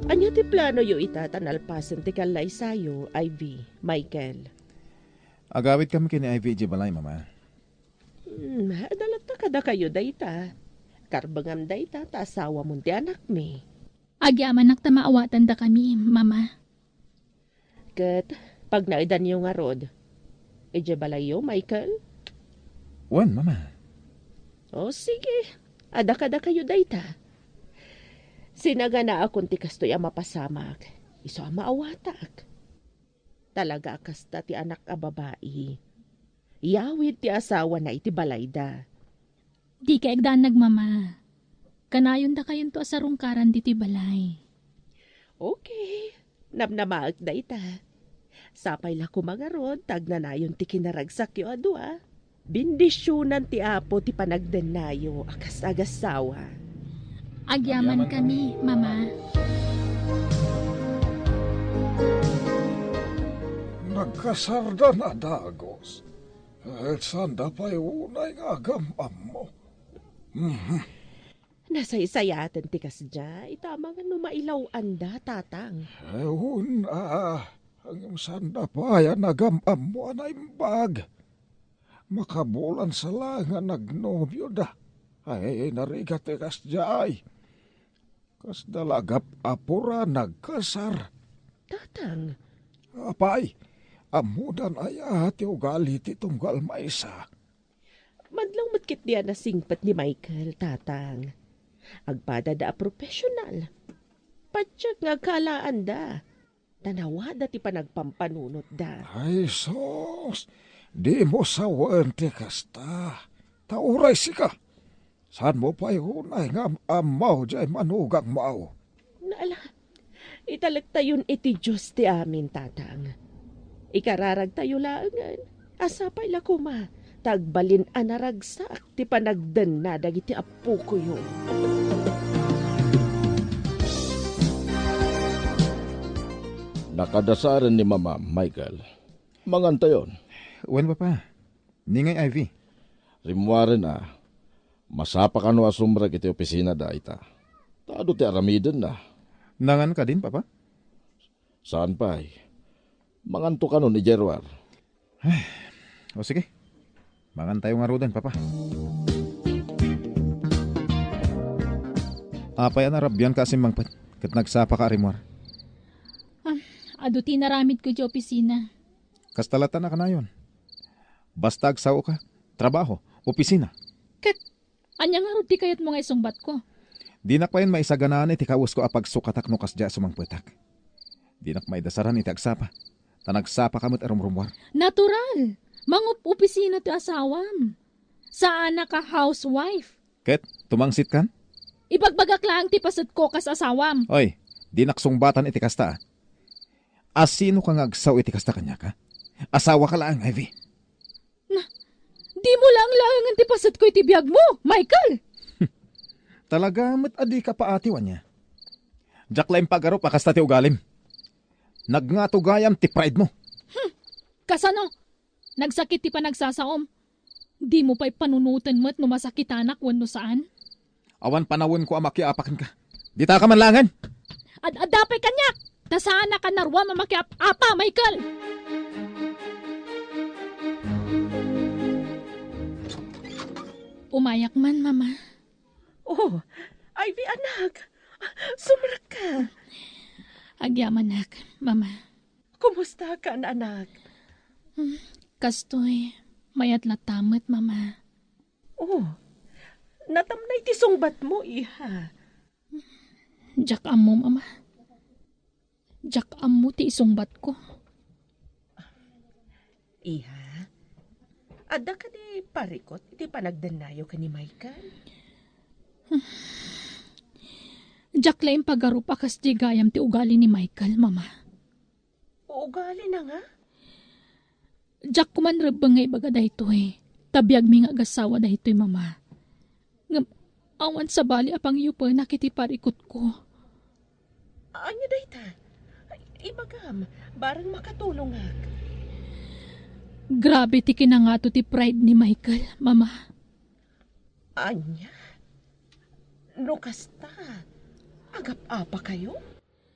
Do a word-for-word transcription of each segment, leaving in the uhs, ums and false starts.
Ania ti planoyo ita ta nalpasen ti kallaysayo, Ivy, Michael? Agawidkami ken ni Ivy idiay balay, Mama. Hmm, adda latta kadakayo dayta. Karbengam dayta ta asawamon ti anakmi. Agyamanak ta maawatandakami, Mama. Ket pagnaedanyo ngarud. Idiay balayyo, Michael? Wen, Mama. O, sige. Adda kadakayo dayta. Sinaganaakon ti kastoy a mapasamak. Isu a maawatak. Talaga a kasta ti anak a babai. Yawid ti asawana iti balayda. Dika agdanag, Mama. Kanayondakayonto a sarungkaran ditoy balay. Okay. Namnamaek dayta. Sapay la koma ngarud ta agnanayon ti kinaragsakyo a dua. Bendisionan ti Apo ti panagdennayo a kas agassawa. Agyamankami, Mama. Nagkasardan a dagus. Et sanda pay unay nga agam-ammo. Mhm. Nasaysayaten ti kasdiay, ita amangan no mailaw-anda, Tatang. Wen a, ngem sanda pay a nagam-ammo a naimbag. Makabulan sa la nga nagnobioda. Ay, narigat ti kasdiay. Kasda la agap-apura nagkasar. Tatang. Apay, ammodan aya ti ugali ti tunggal maysa? Madlaw met ketdi a nasingpet ni Michael, Tatang. Agpadada a professional. Patiek nga agkalaanda. Ta nawada ti panagpampanunotda. Ay, sus! Dimo sawen ti kasta. Ta uray sika, saanmo pay unay nga am-ammo diay manugangmo? Naala, italektayon iti Dios ti amin, Tatang. Ikararagtayo laengen a sapay la koma ta agbalin a naragsak ti panagdenna dagiti appokoyo. Nakadasaren ni Mama, Michael. Mangantayon. Wen, Papa. Ni ngay, Ivy? Rimmuaren a, masapaka no a sumrek iti opisina dayta. Ta adu ti aramidenna. Nangan kadin, Papa? Saan pay. Manganto kanon idiay ruar. O sige. Mangantayo ngaruden, Papa. Apay a narabianka a simmangpet ket nagsapaka a rimmuar? Ah, adu ti inaramidko idiay opisina. Kasta latta a kanayon. Basta agsaoka, trabaho, opisina. Ket ania ngarud ti kayatmo nga isungbatko? Dinak payen maisaganaan iti kawesko a pagsukatak no kasdiay a sumangpetak. Dinak maidasaran iti agsapa, ta nagsapaka met a rumrummuar. Natural! Mangup-opisina ti asawam. Saanak a housewife. Ket tumangsitkan? Ibagbagak laeng ti pasetko kas asawam. Oy, dinak sungbatan iti kasta, a. Asinoka nga agsao iti kasta kaniak, a? Asawaka laeng, Ivy. Na, dimo laeng laengen ti pasetko iti biagmo, Michael! Talaga met a dika paatiw, ania? Diak la impagarup a kasta ti ugalim. Nagngato gayam ti pride mo. Hmm, kasano? Nagsakit ti panagsasaom. Dimo pay panunoten met no masakitanak wenno saan? Awan panawenko a makiapa kenka. Ditaka man laengen! Ad-adda pay kaniak! Ta saanak a naruam a makiap-apa, Michael! Umayak man, Mama. Oh, Ivy, anak. Sumrekka. Agyamanak, Mama. Kumustakan, anak? Hmm, kastoy, mayat latta met, Mama. Oh, natamnay ti sungbatmo, iha. Diak ammo, Mama. Diak ammo ti isungbatko. Iha, adda kadi parikut iti panagdennayo ken ni Michael? Diak la impagarup a kasdi gayam ti ugali ni Michael, Mama. Ugalina nga? Diak koma rebbeng nga ibaga daytoy, ta biagmi nga agassawa daytoy, Mama. Ngem awan sabali a pangyupenak iti parikutko. Ania dayta? Ibagam, bareng makatulongak. Grabe ti kinangato ti pride ni Michael, Mama. Ania? No kasta, agap-apakayo?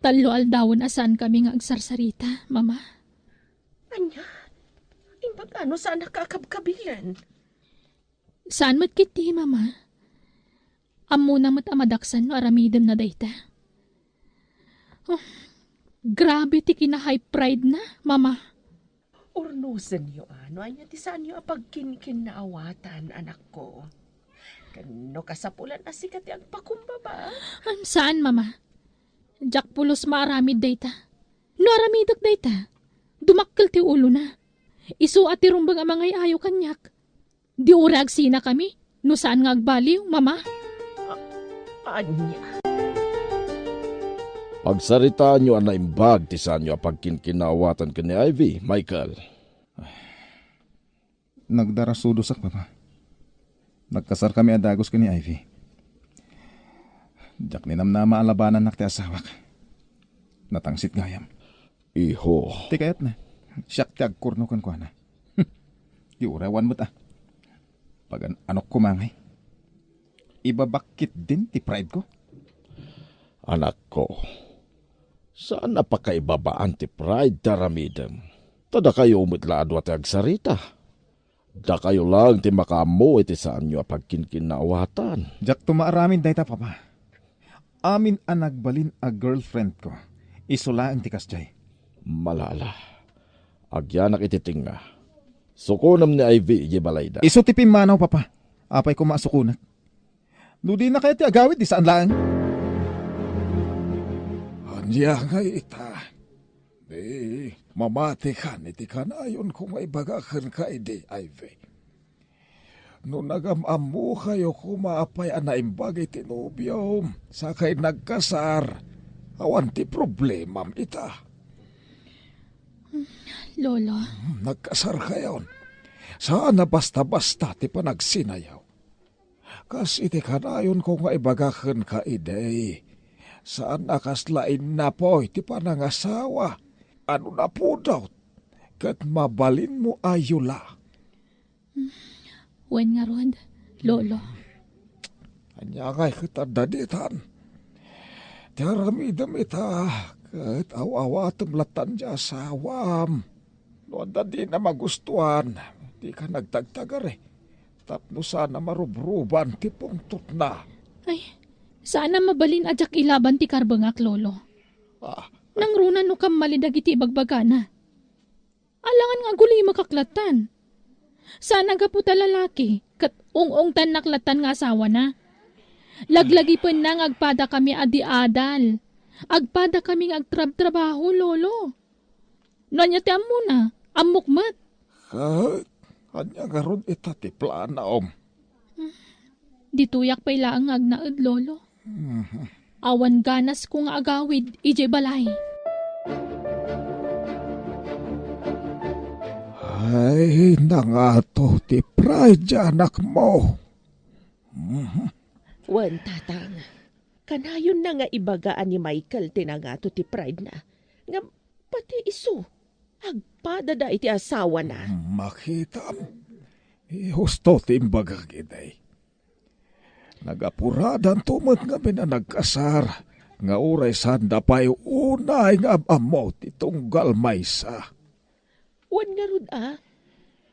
Tallo aldawen a saankami nga agsarsarita, Mama. Ania? Imbag no saanak a kabkabilen? Saan met ketdi, Mama. Ammona met a madaksan no aramidemna dayta. Oh, grabe ti kina-high pride na, Mama. Urnosenyo a no ania ti saanyo a pagkinkinnaawatan, anakko. Ken no kasapulan a sika ti agpakumbaba. Am, saan, Mama. Diak pulos maaramid dayta. No aramidek dayta, dumakkel ti ulona. Isu a ti rumbeng a mangay-ayo kaniak. Di uray agsinakami, no saan nga agbaliw, Mama. A-, ania? Pagsaritaanyo a naimbag ti saanyo a pagkinkinnaawatan ken ni Ivy, Michael. Nagdarasudosak, Papa. Nagkasarkami a dagus ken ni Ivy. Diak ninamnama a labanannak ti asawak. Natangsit gayam. Iho. Ti kayatna, siak ti agkurno kenkuana. Di uray awan met a. Pagan-anok koma ngay. Ibabak ketdin ti pride ko. Anakko, saan a pakaibabaan ti pride ti aramidem. Ta dakayo met la a dua ti agsarita. Dakayo laeng ti makaammo iti saanyo a pagkinkinnaawatan. Diakto maaramid dayta, Papa. Amin a nagbalin a girlfriend ko, isu laeng ti kasdiay. Malala. Agyanak iti tengnga. Sukonem ni Ivy idiay balayda. Isu ti pimmanaw, Papa. Apay koma a sukonek? No dina kayat ti agawid, di saan laeng. Ania ngay ita? Di, mamatikan iti kanayonko nga ibaga kenka idi, Ivy. No nagam-ammokayo koma apay a naimbag iti nobiom, sakay nagkasar, awan ti problemam ita. Lolo. Hmm, nagkasarkayon. Saan a basta-basta ti panagsinayaw. Kas iti kanayonko nga ibaga kenka idi, saan a kasla innapoy ti panangasawa. Ano napudot? Ket mabalinmo a yula. Wen ngarud, Lolo. Ania ngay ket adda ditan? Ti aramidem ita, ket aw-awatem lattan ti asawam. No adda dina magustuan, dika nagtagtagari. Tapno saan a marubruban ti pungtotna. Ay, saan a mabalin a diak ilaban ti karbengak, Lolo. Ah. Nangruna no kammali dagiti ibagbagana. Alangan nga agulimek lattan. Saan a gapu ta lalaki, ket ung-ungtannak lattan nga asawana. Laglagipenna nga agpadakami a di adal. Agpadakami nga agtrabtrabaho, Lolo. No ania ti ammona, ammok met. Ket ania ngarud ita ti planom? Ditoyak pay laeng nga agnaed, Lolo. Mhm. Awan ganasko nga agawid idiay balay. Ay, nangato ti pride ti anakmo. Mhm. Wen, Tatang. Kanayonna nga ibaga a ni Michael ti nangato ti pride na. Ngem pati isu, agpadada iti asawana. Makitam, husto ti imbagak idi. Nagapuradanto met ngamin a nagkasar, nga uray saanda pay unay nga am-ammo ti tunggal maysa. Wen ngarud a,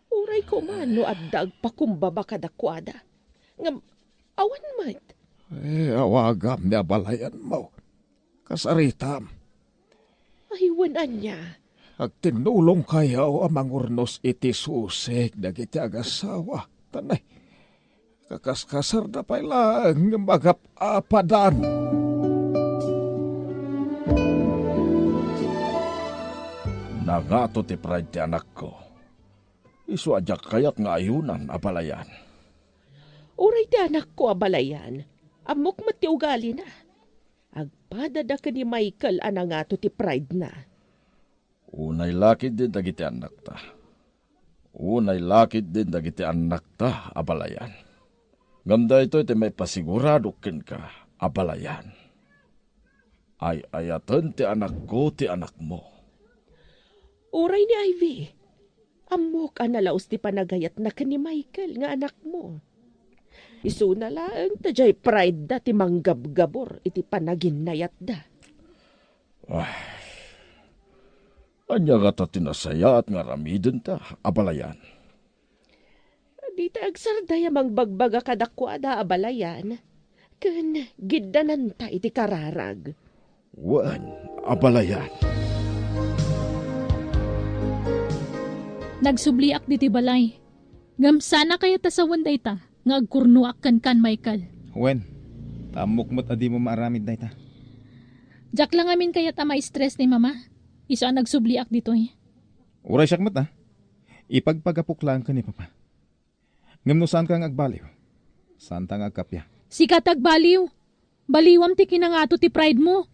uray koma no adda agpakumbaba kadakuada. Ngem awan met. Eh, awagam ni abalayanmo. Kasaritam. Ay, wen ania? Agtinnulongkayo a mangurnos iti susig dagiti agasawa. Tanay, kakaskasarda pay laeng nga magap-apadan. Nangato ti pride ti anakko. Isu a diak kayat nga ayunan a balayan. Uray ti anakko a balayan, ammok met ti ugalina. Agpadada ken ni Michael a nangato ti pride na. Unay lakid din dagiti annakta. Unay lakid din dagiti annakta a balayan. Ngem daytoy ti maipasigurado kenka a balayan. Ay-ayaten ti anakko ti anakmo. Uray ni Ivy, ammok a nalaus ti panagayatna ken ni Michael nga anakmo. Isuna laeng ta diay pride da ti manggabgabor iti panaginnayatda. Ay, ania ngata ti nasayaat nga aramidenta, abalayan? Dita agsardaya mangbagbaga kadakuada, abalayan. Ken giddananta iti kararag. Wen, abalayan. Nagsubliak ditoy balay. Ngem saan a kayat a sawen dayta nga agkurnoak kenka, Michael. Wen, ta ammok met a dimo maaramid dayta. Diak la ngamin kayat a ma-stress ni Mama. Isu a nagsubliak ditoy. Uray siak met, a. Ipagpagapok laeng ken ni Papa. Ngem no saanka nga agbaliw, saanta nga agkappia. Sika ti agbaliw. Baliwam ti kinangato ti pride mo.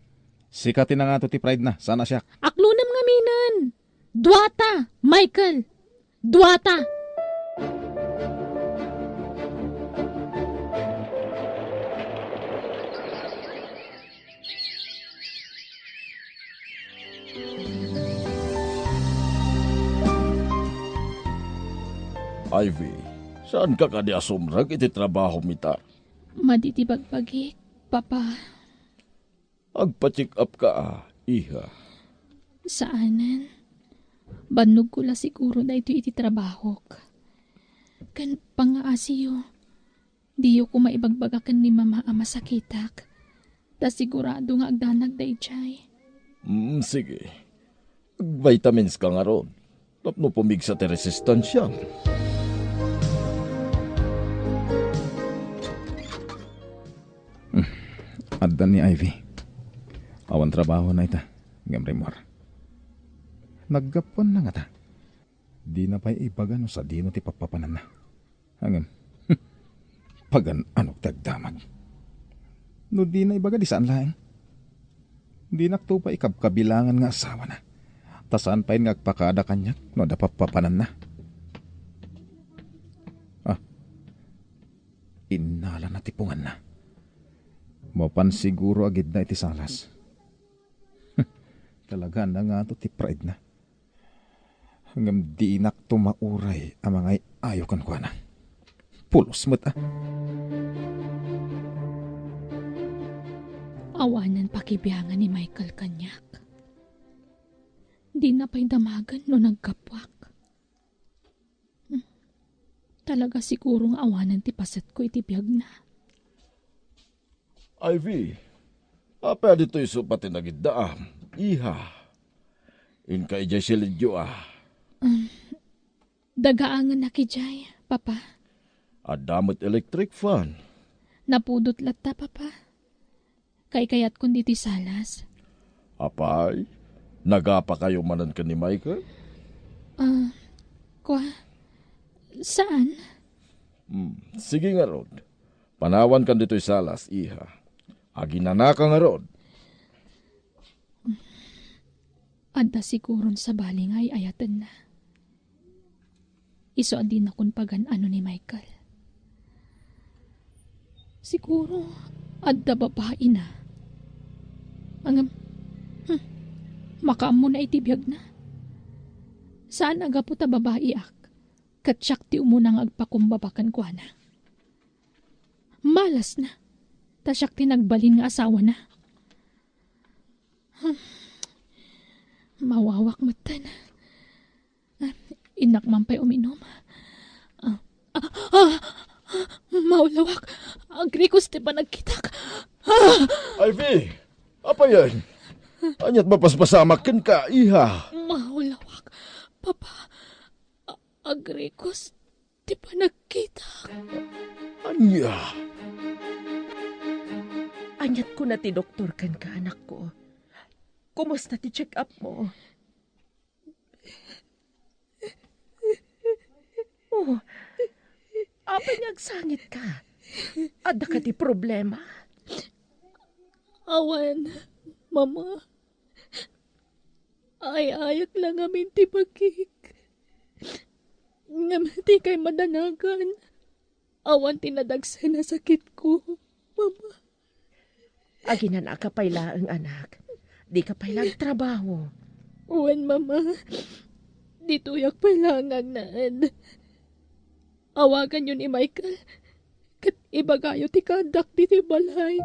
Sika ti nangato ti pride na, saan a siak. Aklonem ngaminen. Duata, Michael. Duata. Ivy, saanka kadi a sumrek iti trabahom ita? Madi ti bagbagik, Papa. Agpa-check up ka, a, iha. Saanen. Bannogko la siguro daytoy iti trabahok. Ken pangngaasiyo, diyo koma ibagbaga ken ni Mama a masakitak. Ta sigurado nga agdanag daydiay. Mm, sige. Agvitamins ka ngarud. Tapno pumigsa ti resistensiam. Hmm. Adda ni Ivy. Awan trabahona ita, ngem rimmuar. Naggapuanna ngata. Dina pay ibaga no sadino ti pappapananna. Ngem, pagan-anok ti agdamag. No dina ibaga, di saan laeng. Dinakto pay ikabkabilangan nga asawana. Ta saan pay nga agpakada kaniak no adda pappapananna. Ah, innalana ti punganna. Mapan siguro a gidna iti salas. Talaga, nangato ti pride na. Ngem dinakto mauray a mangay-ayo kenkuana. Pulos met, a. Awanen pakibiangan ni Michael kaniak. Dina pay damagen no naggapuak. Hmm. Talaga siguro nga awanen ti pasetko iti biagna. Ivy, apay a ditoy sofa ti nagiddaam, iha? Inka idiay silidyo, a. Um, dagaangennak idiay, Papa. Adda met electric fan. Napudot latta, Papa. Kaykayatko ditoy salas. Apay, nagapakayo manen ken ni Michael? Ah, kua, saan? Hmm, sige ngarud. Panawankan ditoy salas, iha. Aginanaka ngarud. Adda siguron sabali nga ay-ayatenna. Isu a dinakon pagan-ano ni Michael. Siguro, adda babaina. Ngem, hmm, makaammona iti biagna. Saan a gapu ta babaiak, ket siak ti umuna nga agpakumbaba kenkuana. Malasna, ta siak ti nagbalin nga asawana. Hmm. Mawawak metten. Ah, innak man pay uminum. Ah, ah, ah, maulawak. Agrikos ti panagkitak. Ah! Ivy! Apayen? Ania't mapaspasamak kenka, iha? Maulawak. Papa, a-, agrikos ti panagkitak. Ania? Ania't kuna ti doktor kenka, anakko? Kumusta ti check-up mo? Oh, apay nga agsangitka? Adda kadi problema? Awan, Mama. Ay-ayak la ngamin ti bagik. Ngem dikay madanagan. Awan ti nadagsen a sakitko, Mama. Aginanaka pay laeng, anak. Dika pay la agtrabaho. Wen, Mama. Ditoyak pay laeng nga agnaed. Awaganyo ni Michael, ket ibagayo ti kaaddak ditoy balay.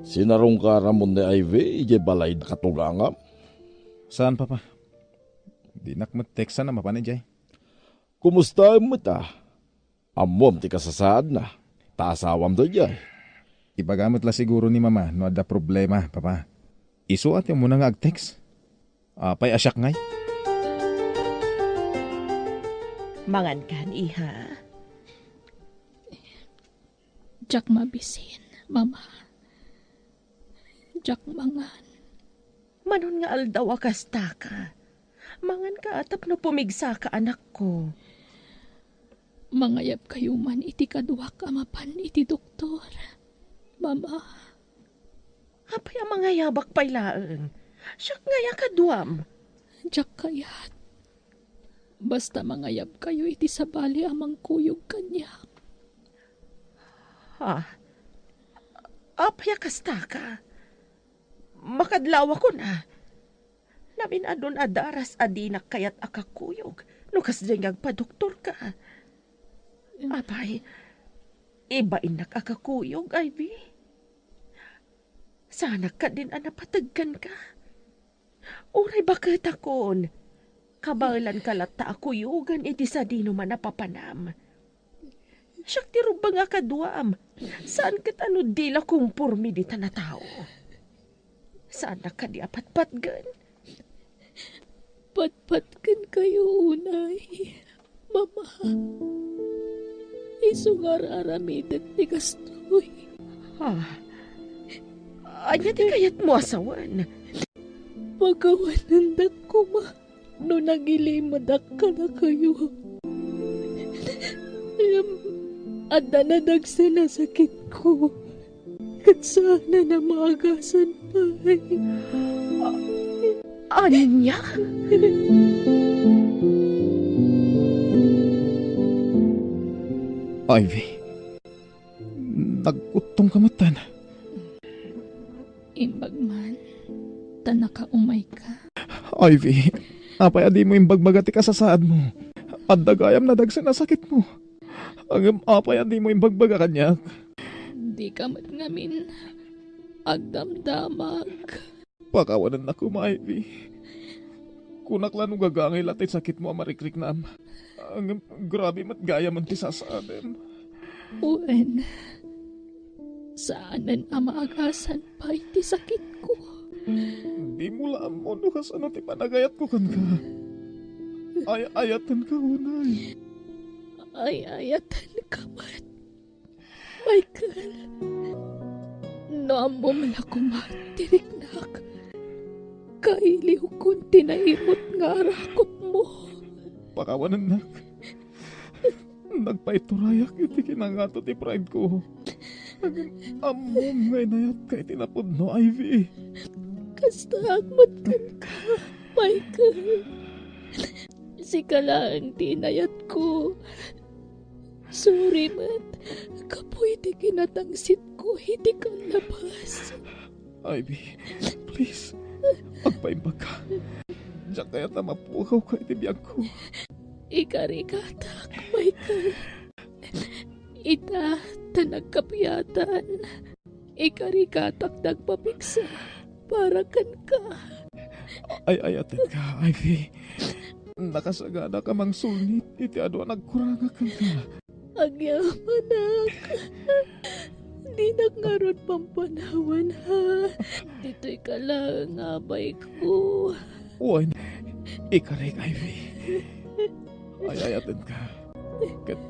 Sinarungka ramon ni Ivy idiay balay da katugangam? Saan, Papa. Dinak met textan a mapan idiay. Kumustaem met a? Ammom ti kasasaadna, ta asawam daydiay. Ibaga met la siguro ni Mama no adda problema, Papa. Isu a ti umuna nga agtext. Apay a siak ngay? Mangankan, iha? Diak mabisin, Mama. Diak mangan. Manon nga aldaw a kastaka? Manganka tapno pumigsaka, anakko. Mangayabkayo man iti kaduak a mapan iti doktor, Mama. Apay a mangayabak pay laeng? Siak ngay a kaduam. Diak kayat. Basta mangayabkayo iti sabali a mangkuyog kaniak. Ha? Apay a kastaka? Makadlawakon a. Namin-adun a daras a dinak kayat a kakuyog no kasdiay nga agpadoktorka. Apay, ibainnak a kakuyog, Ivy. Saanak kadin a napateg kenka? Uray baketakon. Kabaelanka latta a kuyogan iti sadino man a papanam. Siak ti rumbeng a kaduam. Saan ket a no di la komporme ditan a tao. Saanak kadi a patpatgen? Patpatgenkayo unay, Mama. Isu nga ar-aramidek ti kastoy. Ah, ania ti kayatmo a sawen? Pakawanendak koma no nagilimedak kadakayo. Ngem adda nadagsen a sakitko. Ket saanen a maagasan pay. Ania? Ivy, nagkuttongka metten. Imbag man, ta nakaumayka. Ivy, apay a dimo imbagbaga ti kasasaadmo? Adda gayam nadagsen a sakitmo. Ngem apay a dimo imbagbaga kaniak? Dika met ngamin agdamdamag. Pakawanennak koma, Ivy. Kunak la no gagangay la ti sakitmo a marikriknam. Ngem grabe met gayamen ti sasaadem. Wen, saanen a maagasan pay ti sakitko. Dimo la ammo no kasano ti panagayatko kenka. Ay-ayatenka unay. Ay-ayatenka met, Michael. No ammom la koma ti riknak, kailiwkon ti nairut nga arakupmo. Pakawanennak. Nagpaiturayak iti kinangato ti pride ko. Ngem ammom nga inayatka iti napudno, Ivy. Kastaak met kenka, Michael. Sika laeng ti inayatko. Sorry met gapu iti kinatangsitko iti kallabas. Ivy, please, agpaimbagka. Diak kayat a mapukawka iti biagko. Ikarigatak, Michael. Ita, ta nagkapiatan. Ikarigatak ti agpapigsa para kenka. Ay-ayatenka, Ivy. Nakasaganak a mangsulnit iti adu a nagkurangak kenka. Agyamanak. Dinak ngarud pampanawan, ha? Ditoyka laeng a abayko. Wen, ikarik, Ivy. Ay-ayatenka. Ket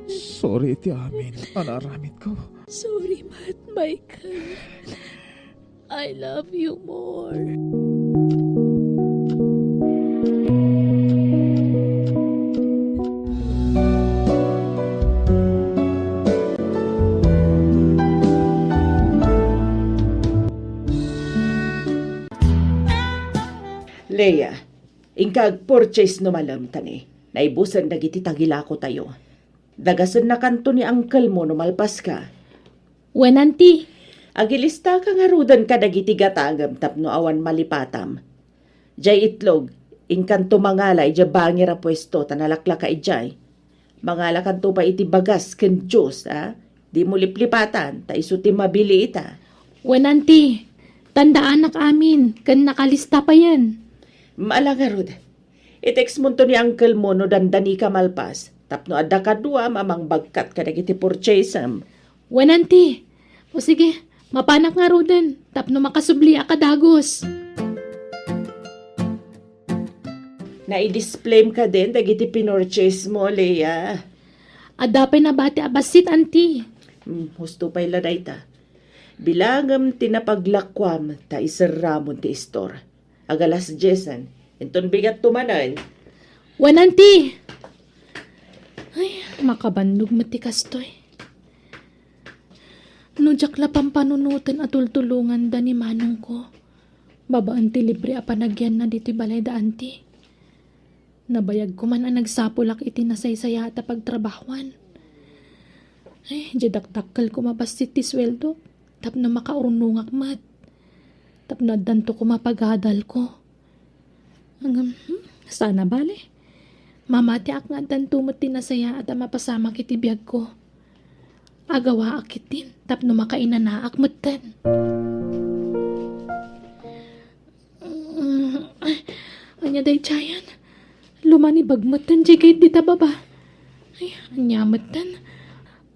sorry iti amin a naaramidko. Sorry met, Michael. I love you more. Leah, inka agpurchase no malem, ta ni, naibusen dagiti tagilakotayo. Dagasennakanto ni uncle mo no malpaska. Wen, Auntie. Agilistaka ngaruden kadagiti gatangem tapno awan malipatam. Jay itlog, inkanto mangala idiay bangir a puesto ta nalaklaka idiay. Mangalakanto pay iti bagas ken juice, a? Dimo liplipatan, ta isu ti mabili ita. Wen, Auntie, tandaanak amin, ken nakalista payen. Ala ngarud, i-text monto ni uncle mo no dandanika malpas, tapno adda kaduam a mangbagkat kadagiti purchasem. Wen, Auntie. O sige, mapanak ngaruden, tapno makasubliak a dagus. Nai-displayem kadin dagiti pinurchase mo, Leia. Adda pay nabati a bassit, Auntie. Hmm, husto pay la dayta. Bilangem ti napaglakuam ta iserramon ti istor. Ag alas diesen, inton bigatto manen. Wen, Auntie! Ay, makabannog met ti kastoy. No diak la pampanunoten a tultulonganda ni manongko, babaen ti libre a panagyanna ditoy balay da Auntie. Nabayagko man a nagsapulak iti nasaysayaat a pagtrabahoan. Ay, diay dakdakkel koma bassit ti sueldo, tapno makaurnongak met. Tapno addanto koma pagadalko. Ngem, hmm, saan a bale. Mamatiak nga addanto met ti nasayaat a mapasamak iti biagko. Agawaak ketdin tapno makainanaak metten. Mm, ania daydiayen? Lumanibag metten diay gayat dita baba. Ay, ania metten?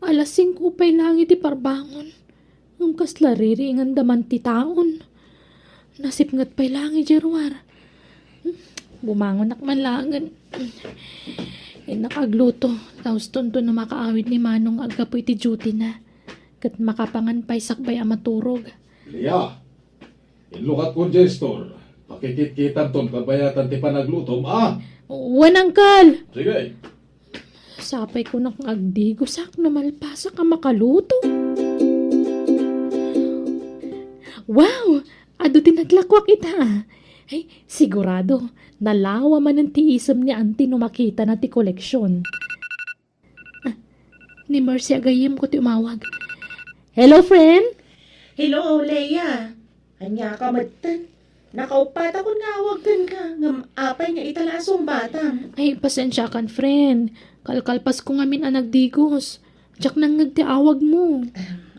Alas singko pay laeng iti parbangon. Ngem kasla ririinganda man ti taon. Nasipnget pay laeng idiay ruar. Hmm, bumangonak man laengen. Innak agluto, ta ustonto no makaawid ni Manong aggapu iti duty-na. Ket makapangan pay sakbay a maturog. Lia, inlukatko diay store. Pakikitkitanton kabayatan ti panaglutom, a? Wen, Uncle! Sige. Sapay kunak nga agdigosak no malpasak a makaluto. Wow! Adu ti naglakuak ita, a. Ay, sigurado, nalawa manen ti isem ni Auntie no makitana ti koleksion. Ah, ni Mercy a gayyemko ti umawag. Hello, friend? Hello, Leia. Ania ka metten? Nakauppatakon nga awag kenka, ngem apay nga ita la a sungbatam? Ay, pasensiakan, friend. Kalkalpasko ngamin a nagdigos. Diak nangngeg ti awagmo.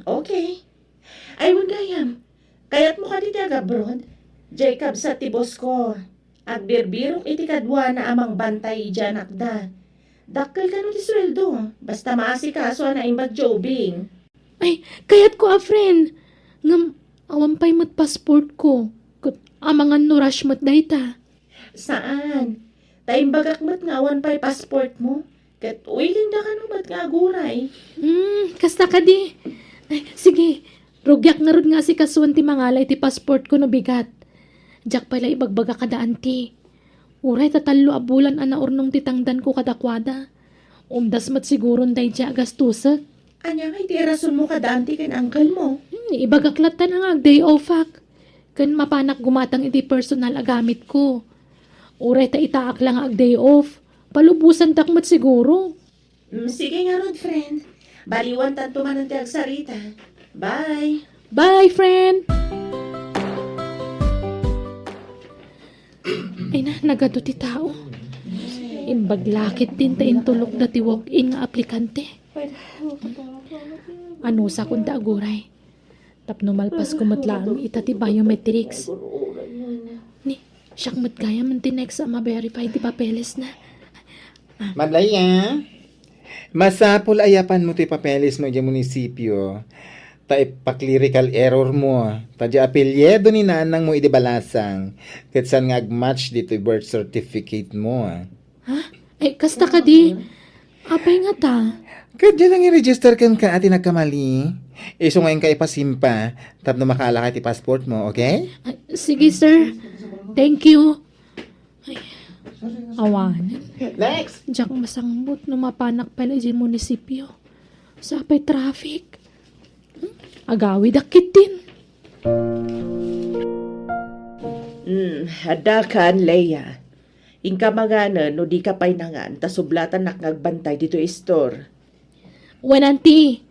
Okay. Ay, wen gayam, kayatmo kadi ti agabroad? Diay kabsat ti boss ko. Agbirbirok iti kaduana a mangbantay idiay anakda. Dakkel kano ti sueldo, basta maasikaso a naimbag diay ubing. Ay, kayatko a, friend. Ngem, awan pay met passportko. Ket amangan no rush met dayta. Saan. Ta imbagak met nga awan pay passportmo. Ket uilingda kano met nga aguray. Hmm, kasta kadi. Ay, sige, rugiak ngarud nga asikasuen ti mangala iti passportko no bigat. Diak pay la ibagbaga kada Auntie. Uray ta tallo a bulan a naurnong ti tangdanko kadakuada. Umdas met siguron daydiay a gastosek. Ania ngay ti irasonmo kada Auntie ken uncle mo? Hmm, ibagak latta nga ag-day offak. Ken mapanak gumatang iti personal a gamitko. Uray ta itaak la nga ag-day off, palubosantak met siguro. Mm, sige ngarud, friend. Baliwantanto manen ti agsarita. Bye. Bye, friend! Ay na, nagadu ti tao. Imbag la ketdin ta intulokda ti walk-in nga aplikante. Anusakon ta aguray. Tapno malpasko met laeng ita ti biometrics. Ni, siak met gayam ti next a ma-verify ti papelesna. Madlaya, masapul a yapanmo ti papelesmo idiay munisipio, ta ipa-clerical error mo, ta diay apelyido ni nanangmo idi balasang, ket saan nga agmatch ditoy birth certificate mo. Ha? Ay, kasta kadi? Apay nga ta? Ket diay lang i-register kenka a ti nagkamali. Isu nga inka ipasimpa tapno makaalaka iti passport mo, okay? Ay, sige, sir. Thank you. Ay, awanen. Next! Diak masangbut no mapanak pay la idiay munisipio. Sapay traffic. Hmm? Agawidak ketdin. Hmm, adda kan, Leia. Inka manganen no dika pay nangan, ta sublatanak nga agbantay ditoy istor. Wen, Auntie,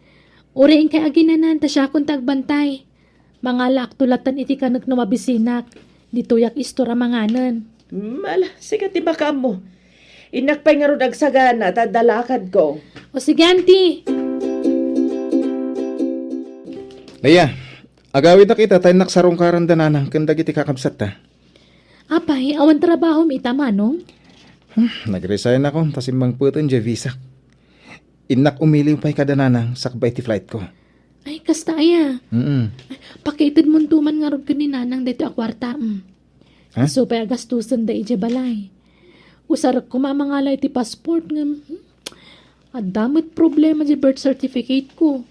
uray inkay aginanan ta siakon ti agbantay. Mangalaakto latta iti kanek no mabisinak. Ditoyak istor a manganen. Hmm, ala, sika ti makaammo. Innak pay ngarud agsagana ta adda lakadko. O sige, Auntie. Leia, Agawidak ita ta innak sarungkaran da nanang ken dagiti kakabsatta. Apay, awan trabahom ita, Manong? Hmm, nag-resign ako ta simmangpeten diay visa. Innak umiliw pay kada nanang sakbay ti flight ko. Ay, kasta aya. Mm. Pakiitedmonto man ngarud ken ni nanang daytoy a kuarta, mm. Ha? Isu pay a gastosenda idiay balay. Usarek koma a mangala iti passport ngem, hmm, adda met problema diay birth certificate ko.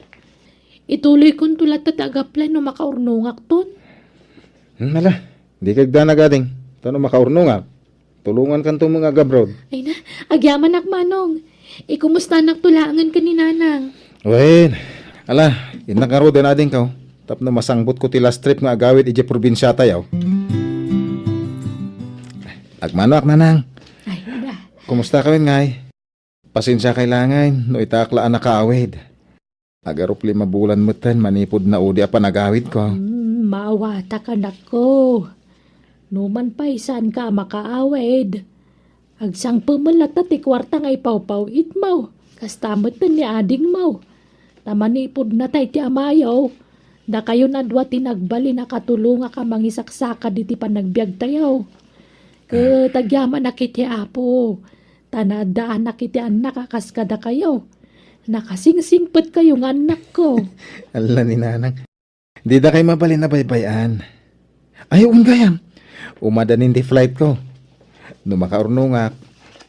Ituloykonto latta ti ag-apply no makaurnongakton. Hmm, ala, dika agdanag, ading. Ta no makaurnongak, tulongankanto met nga ag-abroad. Ay na, agyamanak, Manong. Ikumustanakto laengen ken ni Nanang. Wen, ala, innak ngaruden, adingko, tapno masangbotko ti last trip nga agawid idiay probinsiatayo. Agmanoak, Nanang. Ay, da. Kumusta kawen, ngay? Pasensiakay laengen no itaak la a nakaawid. Agarup lima bulan metten manipud naudi a panagawidko. Hmm, maawatak, anakko. Numan pay saanka a makaawid, agsangpet met latta ti kuarta nga ipawpaw-itmo. Kasta metten ni adingmo. Ta manipud natay ti amayo, dakayon a dua ti nagbalin a katulongak a mangisaksakad iti panagbiagtayo. Ket agyamanak iti Apo, ta naaddaanak iti annak a kas kadakayo. Nakasingsingpetkayo nga annakko. Ala ni Nanang. Didakay mabalin a baybay-an. Ay, wen gayam. Umadanin ti flight ko. No makaurnongak,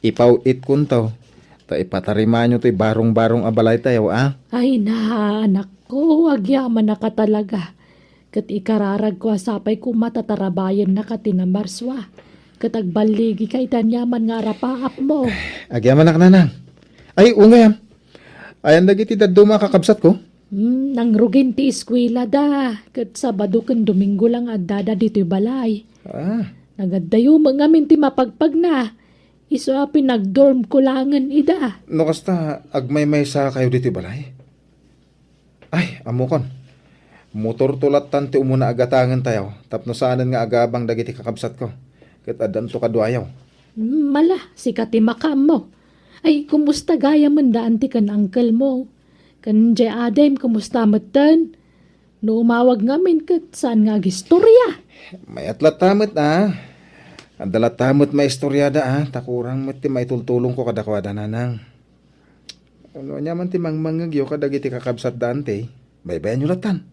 ipaw-itkonto, ta ipatarimaanyo toy barong-barong a balaytayo, a? Ay na, anakko, agyamanak a talaga. Ket ikararagko a sapay koma ta tarabayennaka ti Marso, a. Ket agballigika iti aniaman nga arapaapmo. Agyamanak, Nanang. Ay, wen gayam. Ayan dagiti dadduma a kakabsatko? Hmm, nangrugin ti eskuelada, ket Sabado ken Domingo la nga addada ditoy balay. Ah. Nagaddayo met ngamin ti mapagpagna. Isu a pinagdormko laengen ida. No kasta, agmaymaysakayo ditoy balay? Ay, ammokon. Motorto lattan ti umuna a gatangentayo tapno saanen nga agabang dagiti kakabsatko. Ket addanto kaduayo. Hmm, ala, sika ti makaammo. Ay, kumusta gayamen da anti ken uncle mo? Ken diay adim, kumusta metten? No umawag ngamin ket saan nga agistorya? Mayat latta met, a. Adda latta met maistoriada, a. Ta kurang met ti maitultulongko kadakuada, Nanang. No ania man ti mangmangngegyo kadagiti kakabsat da anti, baybayanyo lattan.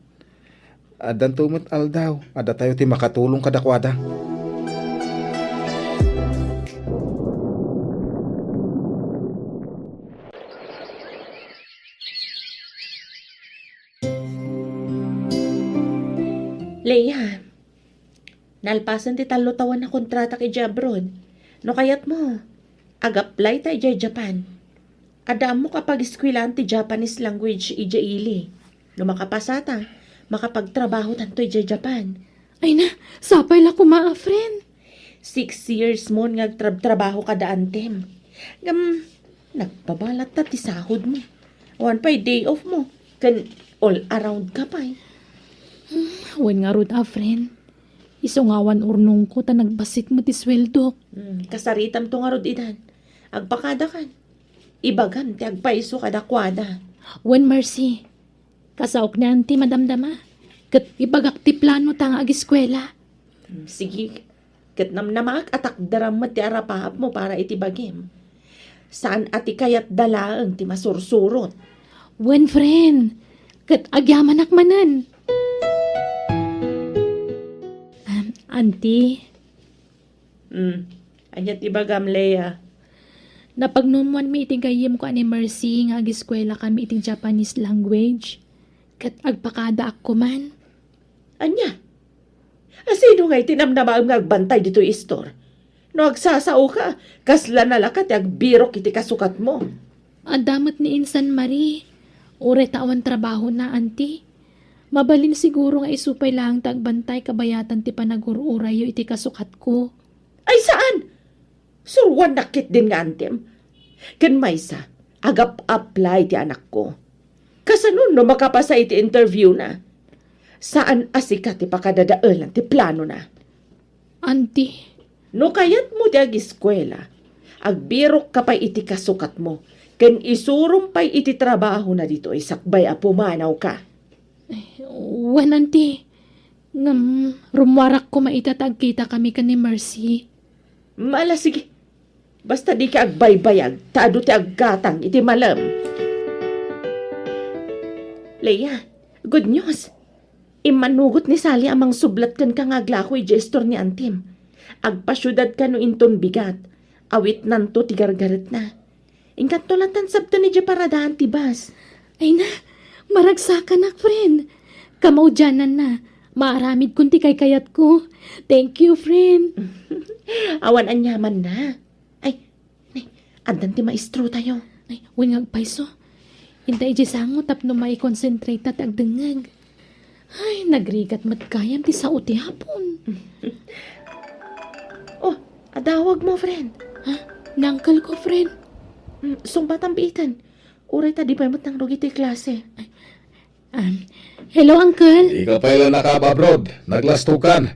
Addanto met aldaw a datayo ti makatulong kadakuada. Leia, nalpasen ti tallo tawen a kontratak idiay abroad. No kayatmo, ag-apply ta idiay Japan. Adda ammok a pagiskuelaan ti Japanese language idiay ili. No makapasata, makapagtrabahotanto idiay Japan. Ay na, sapay la koma a friend. Six years mon nga agtrabtrabaho kada antem. Ngem, nagbabalatta ti sahod mo. Awan pay day off mo. Ken all around ka pay. Hmm, wen ngarud a friend. Isu nga awan urnongko ta nagbassit met ti sueldok. Hmm, kasaritamto ngarud idan. Agpakadakan. Ibagam ti agpayso kadakuada. Wen, Mercy. Kasaok ni Auntie madamdama. Ket ibagak ti plano ta nga agiskuela. Hmm, sige. Ket namnamaak a takderam met ti arapaap mo para iti bagim. Saan a ti kayatda laeng ti masursurot. Wen, friend. Ket agyamanak manen. Um, Auntie, Hmm. Ania ti bagam, Leia? Napagnumoanmi iti gayyemko a ni Mercy nga agiskuelakami iti Japanese language, ket agpakadaak koman. Ania? A, sino ngay ti namnamaem nga agbantay ditoy istor? No agsasaoka, kasla nalaka ti agbirok iti kasukatmo. Adda met ni Insan Marie. Uray ta awan trabahona, Auntie. Mabalin siguro nga isu pay laeng ti agbantay kabayatan ti panagur-urayyo iti kasukatko. Ay, saan? Suroannak ketdin nga antem. Ken maysa, agap-apply ti anakko. Kasano no makapasa iti interview na? Saan a sika ti pakadadaelan ti planona. Auntie. No kayatmo ti agiskuela, agbirokka pay iti kasukatmo, ken isurom pay iti trabahona ditoy sakbay a pumanawka. Wen, Auntie. Ngem, rummuarak koma ita ta agkitakami ken ni Mercy. Mala, sige. Basta dika agbaybayag, ta adu ti aggatang iti malem. Leia, good news. Immanugot ni Sally a mangsublat kenka nga aglako iti istor ni Antim. Agpasiudad kano inton bigat. Awitnanto ti gargaretna. Inkanto latta sabten idiay paradaan ti bus. Ay na, maragsakanak, friend. Kamaudiananna, maaramidkon ti kaykayatko. Thank you, friend. Awan aniamanna. Ay, ni, addan ti maestrotayo. Ay, wen nga agpayso. Inta idiay sango tapno maikonsentrate ta ti agdengngeg. Ay, nagrigat met gayam ti sao ti Hapon. Oh, adawag mo, friend. Ha? Ni uncle ko, friend. Mm, sungbatan biiten. Uray ta di pay met nangrugi ti klase. Ay, um, hello, uncle. Di ka pay la nakababroad. Naglastokan.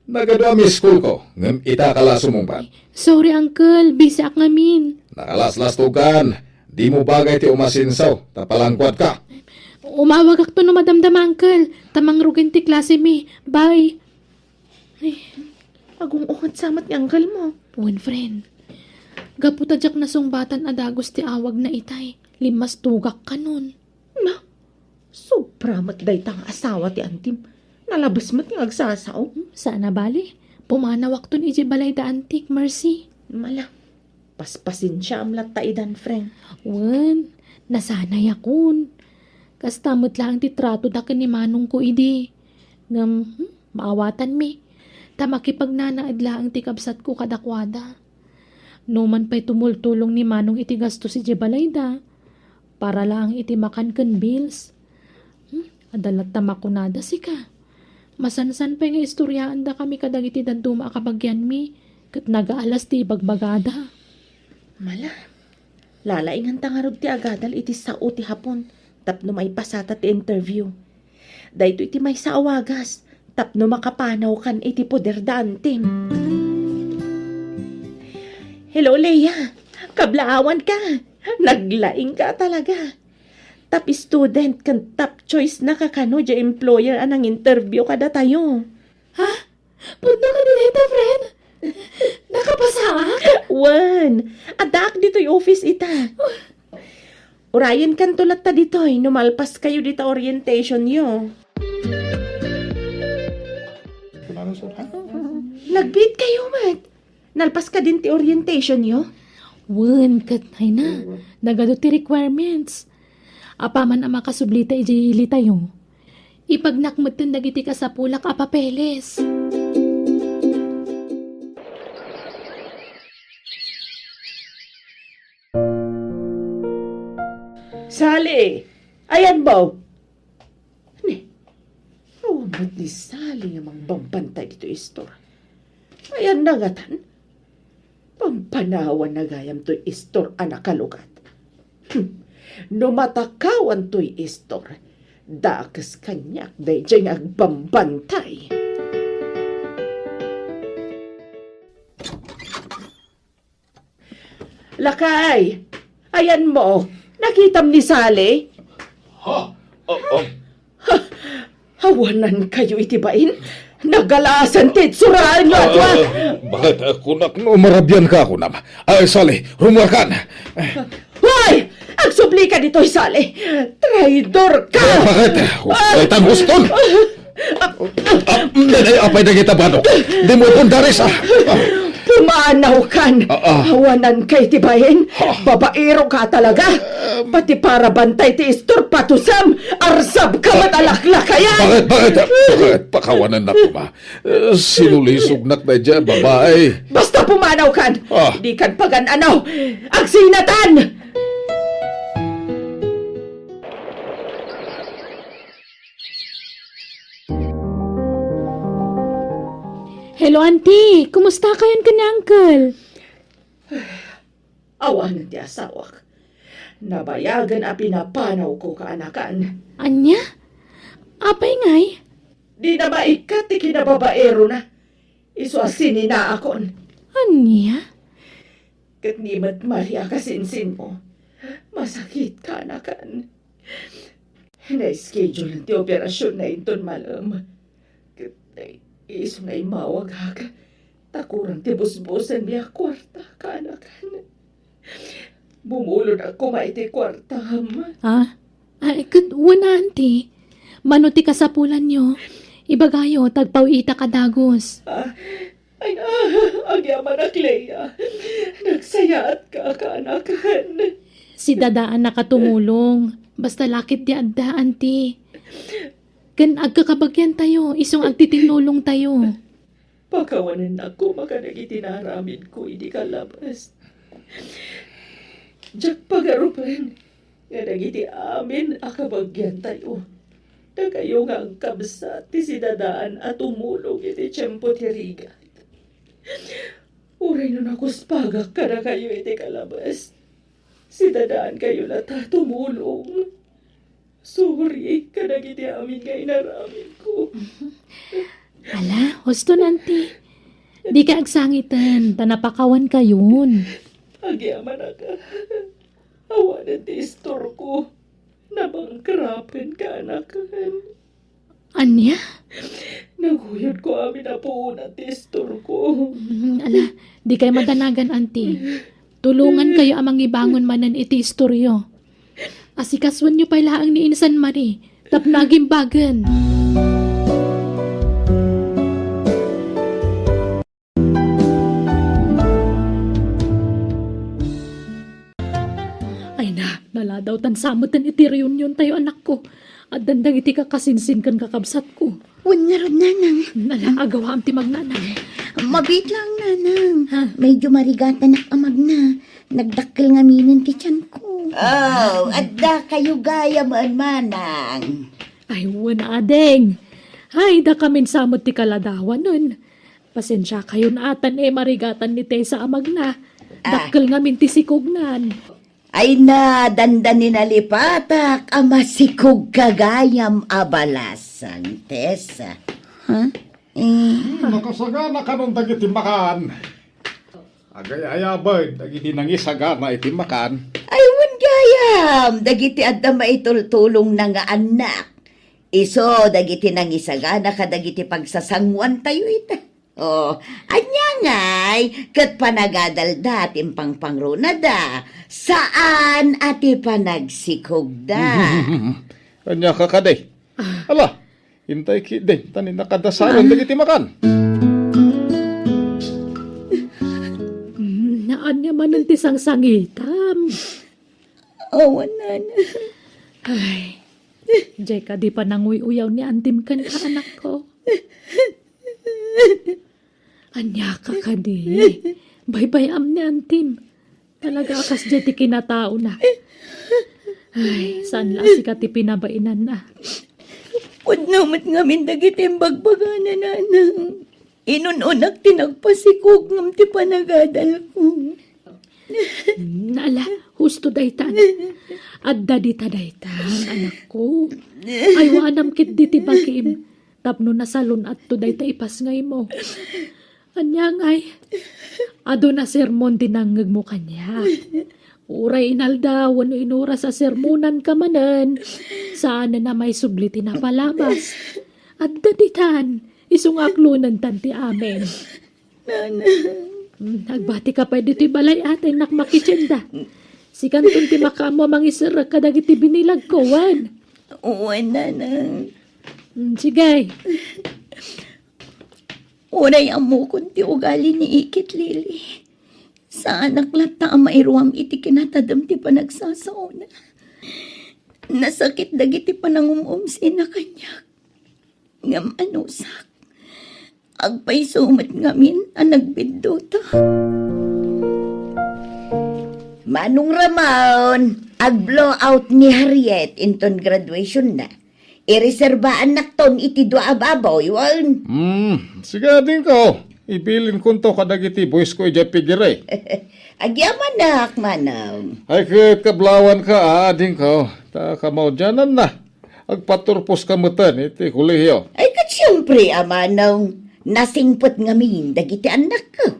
Nagadu a miss call ko, ngem ita ka la sumungbat. Sorry, uncle. Busy ak ngamin. Nakalaslastokan. Di mo bagay ti umasinsaw, ta palangkuat ka. Umawagakto no madamdama, uncle. Ta mangrugi ti klase mi. Bye. Ay, agung-unget sa met ni uncle mo. Wen, friend. Gapu ta diak nasungbatan a dagus ti awagna itay. Limmastogak kanon. Na, sobra met dayta nga asawa ti Antim. Nalabes met nga agsasao. Hmm, saan a bale. Pumanawakton idiay balay da Antik, Mercy. Mala, paspasensiaam latta idan, friend. Wen, nasanayakon. Kasta met laeng ti tratoda ken ni manongko idi. Ngem, hmm, maawatanmi. Ta makipagnanaed laeng ti kabsatko kadakuada. No man pay tumultulong ni Manong iti gastos idiay balayda, para laeng iti makan ken bills. Hmm, adda latta makunada sika. Masansan pay nga istoriaandakami kadagiti dadduma a kabagianmi, ket nagaalas ti ibagbagada. Mala, lalainganta ngarud ti agadal iti sao ti Hapon tapno maipasata ti interview. Daytoy ti maysa a wagas tapno makapanawkan iti poder da Antim. Hello, Leia. Kablaawanka. Naglaingka talaga. Top student ken top choice na kakano diay employer a nang-interview kadatayo. Ha? Pudno kadi dayta, friend? Nakapasaak? Wen, addaak ditoy office ita. Urayenkanto latta ditoy no malpaskayo dita orientationyo. Nagbiit kayo met. Nalpas kadin ti orientationyo? Wen, ket ay na. Nagadu ti requirements. Apaman a makasublita idiay ilitayo, ipagnak metten dagiti kasapulak a papeles. Sally, ayanmo? Ni, awan met ni Sally nga mangbambantay ditoy istor. Ayanna ngatan? Pampanawanna gayam toy istor a nakalugat. Hmm. No matakawan toy istor, dakes kaniak daydiay nga agbambantay. Lakay, ayanmo, nakitam ni Sally? Ha? Ah, ah. Ha? Awanan kayo iti bain? Nagalasan ti itsuraenyo, ah, tua? Ah, bakit, ah, kunak no marabian ka, kunam? Ay, Sally, rummuarkan. Hoy! Agsubli ka ditoy, Sally! Traidor ka! Ah, bakit? Ah! Huwag kang huston! Ah! Ah, nay, nay, apay dagita banok. Di mo pundares, ah. Ah. Pumanawkan. Ah, ah. Awanan kay ti bain. Ha? Babaero ka talaga. Pati para bantay ti istor patusam. Arsab ka met a laklakayan. Bakit, bakit, bakit? Pakawanan na ko, ma. Eh, sinulisognak daydiay a babai. Basta pumanawkan. Ah. Dikan pagan-anaw. Agsinatan! Hello, Auntie. Kumusta kayon ken ni Uncle? Awanen ti asawak. Nabayagen a pinapanawko kaanakan. Ania? Apay ngay? Dina maikkat ti kinababaerona. Isu a sininaakon. Ania? Ket ni met Maria kasinsinmo. Masakit kaanakan. Na-schedule ti operasyon na inton malem. Ket Isu nga immawagak, ta kurang ti busbusenmi a kuarta, kaanakan. Bumulod koma iti kuartam. Ah? Ay, ket wen, Auntie. Mano ti kasapulanyo? Ibagayo, ta agpaw-itak a dagus. Ah, ay, ah, agyamanak, Lea. Nagsayaatka, kaanakan. Si Dadaan a tumulong. Basta la ket ti adda, Auntie. Ken agkakabagyantayo, isu nga agtitinnulongtayo. Pakawanennak koma kadagiti naaramidko idi kalabas. Diak pagarupen nga dagiti amin a kabagyantayo, dakayo nga agkabsat ti sidadaan a tumulong iti tiempo ti rigat. Uray no nakuspagak kadakayo iti kalabas, sidadaankayo latta tumulong. Sorry kadagiti amin nga inaramidko. Ala, husto, Auntie. Dika agsangiten, ta napakawankayon. Agyamanak. Awanen ti istorko. Nabangkrapen, kaanakan. Ania? Naguyodko amin a puonan ti istorko. Mm, ala, dikay madanagan, Auntie. Tulongankayo a mangibangon manen iti istoryo. Asikasuenyo pay laeng ni Insan Marie tapno agimbagen. Ay na, naladaw tan sa metten iti reuniontayo, anakko. Addan dagiti kakasinsin ken kakabsatko. Wen ngarud, Nanang. Nala, agawaam ti magnanang. Mabiit lang, Nanang. Ha? Medyo marigatanak a magna. Nagdakkel ngaminen ti tianko. Oh, adda kayo gayam, Manang. Ay, wen, ading. Ay, dakamin sa met ti kaladawanen. Pasensiakayon a tan, eh, marigatan ni Tessa a magna. Ah. Dakkel ngamin ti sikognan. Ay na, dandani nalipatak a masikog ka gayam a balasan, Tessa. Ha? Eh. Hmm, nakasagana kanon dagiti makan. Agay-ayaben dagiti nangisagana iti makan. Ay, wen gayam, dagiti adda maitultulongna nga annak. Isu dagiti nangisagana kadagiti pagsasanguantayo ita. Oh, ania ngay, ket panagadalda ti impangpangrunada, saan a ti panagsikogda. Ania ka kadi? Ah. Ala, intay ketdi, ta ni nakadasaren dagiti makan. Mm, ania manen ti sangsangitam? Awan, Nana. Ay, diay kadi pananguy-uyaw ni Antim kenka, anakko? Ania ka kadi? Baybay-am ni Antim. Talaga a kasdiay ti kinataona. Ay, saan la a sika ti pinabainanna? Pudno met ngamin dagiti imbagbagana, Nanang. Inun-unak ti nagpasikog ngem ti panagadalko. Nala, husto daytan. Adda dita daytan, anakko. Aywanam ketdi ti bagim. Tapno nasalun-atto dayta ipasngaymo. Ania ngay, adun a sermon ti nangngegmo kaniak. Uray inaldaw wenno inuras a sermonanka manen, saanen a maisubli ti napalabas. Adda ditan, isu nga aklonentan ti amin. Nanang. Hmm, agbatika pay ditoy balay a ta innak makitienda. Sikanton ti makaammo a mangiserrek kadagiti binilagko, wen? Wen, Nanang. Hmm, sige. Uray ammokon ti ugali ni Ikit Lily, saanak latta a mairuam iti kinatadem ti panagsasaona. Nasakit dagiti panangum-umsina kaniak. Ngem anusak, agpayso met ngamin a nagbiddota. Manong Ramon, ag-blow out ni Harriet inton graduationna. Ireserbaannakton iti dua a baboy, wen? Hmm, sige, adingko. Ibilinkonto kadagiti buwisko idiay pigiri. Agyamanak, manong. Ay, ket kablawanka, adingko. Ta kamaudiananna, agpaturposka metten iti kolehio. Ay, ket siempre a, manong. Nasingpet ngamin dagiti annakko.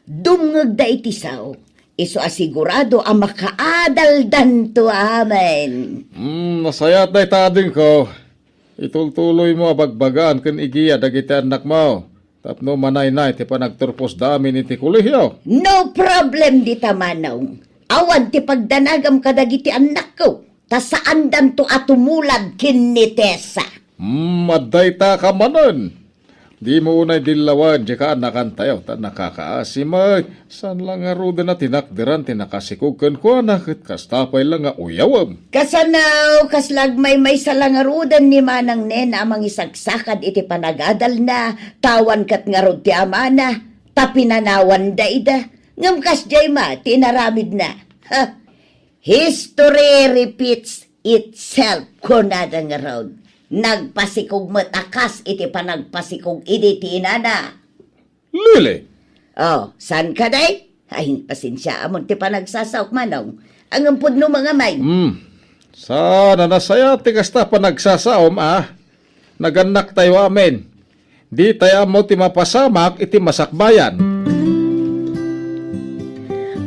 Dumngegda iti sao, isu a sigurado a makaadaldanto amin. Hmm, nasayaat dayta, adingko. Itultuloymo a bagbagaan ken igia dagiti annakmo tapno manaynay ti panagturposda amin iti kolehio. No problem dita, manong. Awan ti pagdanagam kadagiti annakko, ta saandanto a tumulad ken ni Tessa. Hmm, adda ita ka manen. Dimo unay dillawen diay kaanakantayo, ta nakakaasi met. Saan la ngaruden a tinakderan ti nakasikog kenkuana, ket kasta pay la nga uyawem. Kasano, kasla agmaymaysa la ngaruden ni Manang Nena a mangisaksakad iti panagadalna, ta awan ket ngarud ti amana, ta pinanawanda ida. Ngem kasdiay met ti inaramidna. Ha? History repeats itself, kunada ngarud. Nagpasikog met a kas iti panagpasikog idi ti inana. Lili! Oh, saan ka, day? Ay, pasensiaamon ti panagsasaok, manong. Ngem pudno nga amay. Hmm. Saan a nasayaat ti kasta panagsasaom, a? Nagannaktayo amin. Ditay ammo ti mapasamak iti masakbayan.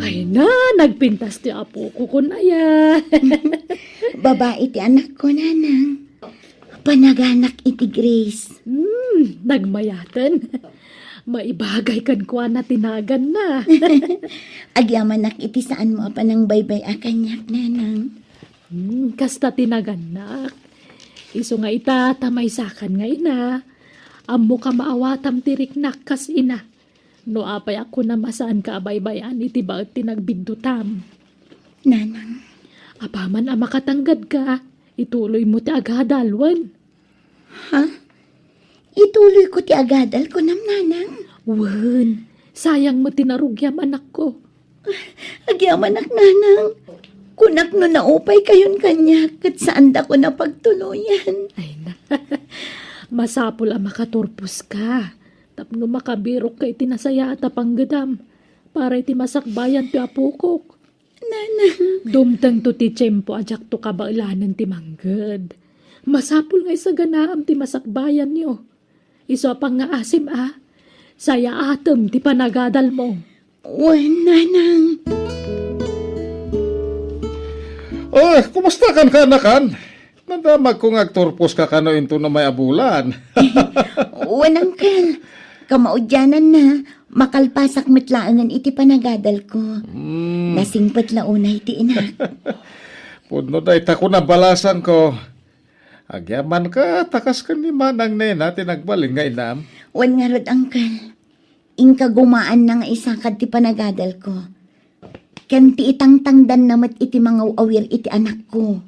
Ay na, nagpintas ti apoko kun aya. Babai ti anakko, nanang. Panaganak iti Grace. Hmm, nagmayaten. Maibagay kenkuana ti naganna. Agyamanak iti saanmo a panangbaybay-a kaniak, nanang. Hmm, kasta ti nagannak. Isu nga ita, ta maysakan nga ina, ammok a maawatam ti riknak kas ina. No apay a kunam a saanka a baybay-an iti baet ti nagbiddutam. Nanang. Apaman a makatanggadka, ituloymo ti agadal, wen? Ha? Ituloyko ti agadal, kunam, nanang? Wen, sayang met ti narugiam, anakko. Agyamanak, nanang. Kunak no naupaykayon kaniak, ket saandakon a pagtuloyan. Ay na. Masapul a makaturposka. Tapno makabirokka iti nasayaat a panggedam para iti masakbayan ti apokok. Nanang. Dumtengto ti tiempo a diakto kabaelanen ti mangged. Masapul nga isaganaam ti masakbayanyo. Isu a pangngaasim a, sayaatem ti panagadalmo. Wen, nanang. Oh, kumusta kan kaanakan? Nadamagko nga agturposka kano inton umay a bulan. Wen, uncle. Kamaudiananna, makalpasak met laengen iti panagadalko. Hmm. Nasingpet la unay ti inak. Pudno dayta ko nabalasangko. Agyamanka, ta kas ken ni Manang Nena ti nagbalin nga inam. Wen ngarud, uncle. Inka gumaanna nga isakad ti panagadalko. Ken ti itangtangdanna met iti mangaw-awir iti anakko.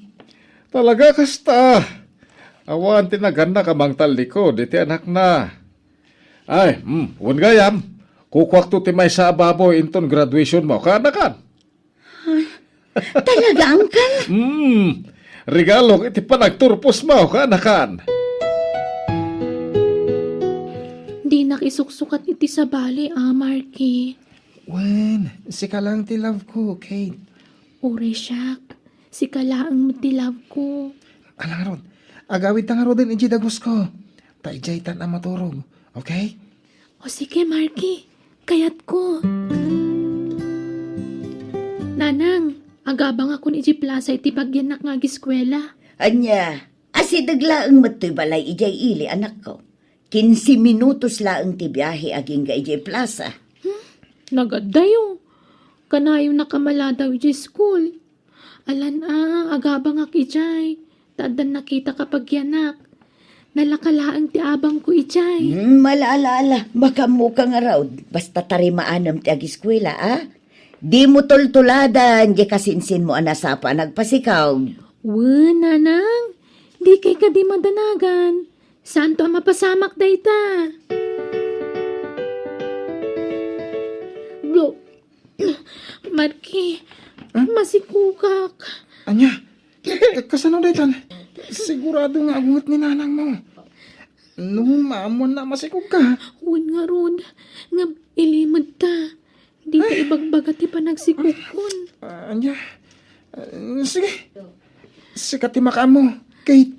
Talaga kasta. Awan ti nagannak a mangtallikud iti anakna. Ay, hmm, wen gayam, kukuakto ti maysa a baboy inton graduationmo, kaanakan. Ha? Talaga, uncle? Hmm, regalok iti panagturposmo, kaanakan. Dinak isuksukat iti sabali, a, Marky. Wen, sika lang ti love ko, Kate. Uray siak, sika laeng met ti love ko. Ala ngarud, agawidta ngaruden idiay dagusko. Ta idiaytan a maturog, okay? O sige, Marky, kayatko. Nanang, agabangakon idiay plasa iti bagiannak nga agiskuela. Ania, asideg laeng met toy balay idiay ili, anakko. Kinse minutos laeng ti biahe agingga idiay plasa. Hmm? Nagaddayo. Kanayon a kamaladaw idiay school. Alan a, agabangak idiay. Ta addan nakita ka pagianak. Nalaka laeng ti abangko idiay. Hmm, ala, ala, ala. Makaammoka ngarud. Basta tarimaanem ti agiskuela, a? Dimo tultuladan diay kasinsinmo a nasapa a nagpasikog. Wen, nanang. Dikay kadi madanagan. Saanto a mapasamak dayta. Blo-, Marky, Hmm? Masikogak. Ania? Ka-, kasano daytan? Sigurado nga agunget ni nanangmo. No, maammoanna a masikogka. Wen ngarud, ngem ilimedta. Dita ibagbaga ti panagsikogkon. Ah, ania? Ah, sige. Sika ti makaammo, Kate.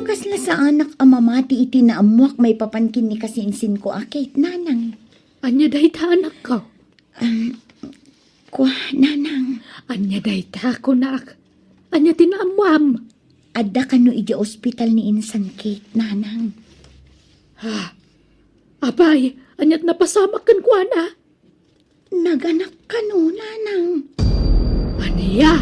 Kasla saanak a mamati iti naammoak maipapan ken ni kasinsinko a Kate, nanang. Ania dayta, anakko? Um, kua, nanang. Ania dayta, kunak? Ania ti naammuam? Adda kano idiay ospital ni insan Kate, nanang. Ha? Apay, aniat napasamak kenkuana? Naganak kano, nanang. Ania?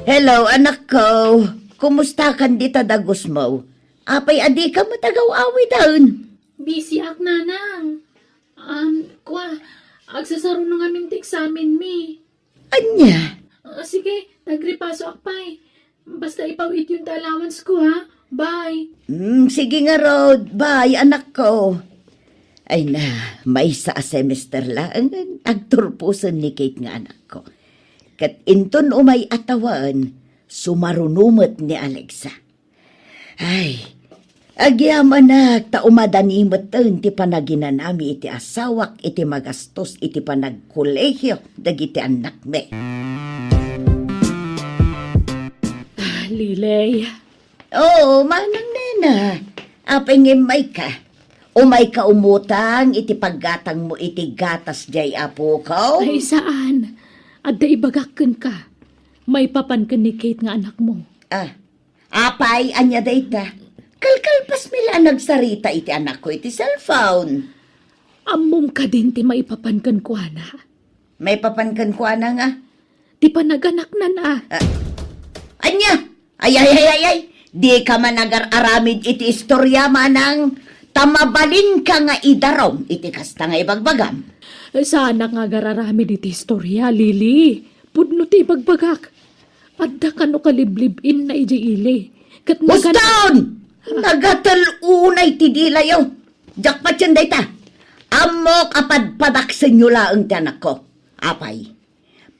Hello, anakko. Kumustakan dita dagusmo? Apay a dika met agaw-awiden? Busy ak, nanang. Um, kwa, agsasaruno ngamin ti examen mi. Ania? Ah, sige, tagripasoak pay. Basta ipaw-ityon ti allowance ko, ha? Bye. Mm, sige ngarud. Bye, anakko. Ay na, maysa a semester laeng agturposen ni Kate nga anakko. Ket inton umay a tawen, sumaruno met ni Alexa. Ay, agyamanak ta umadani metten ti panaginanami iti asawak iti magastos iti panagkolehio dagiti annakmi. Ah, Lilay. Oo, manang nena. Apay ngem mayka? Umayka umutang iti paggatangmo iti gatas diay apoko? Ay, saan. Adda ibagak kenka. Maipapan ken ni Kate nga anakmo. Ah, apay, ania dayta? Kalkalpasmi la a nagsarita iti anakko iti cellphone. Ammom kadin ti maipapan kenkuana? Maipapan kenkuana nga? Ti panaganaknan a. Ah, ania? Ay, ay, ay, ay, ay. Dika man agar-aramid iti istoria, manang. Ta mabalinka nga idarum iti kasta nga ibagbagam. Saanak nga agar-aramid iti istoria, Lily. Pudno ti ibagbagak. Adda kano kaliblib-inna idiay ili. Ket nagana- Uston! Nagatel unay ti dilayo. Diak patien dayta. Ammok a padpadaksenyo laeng ti anakko. Apay,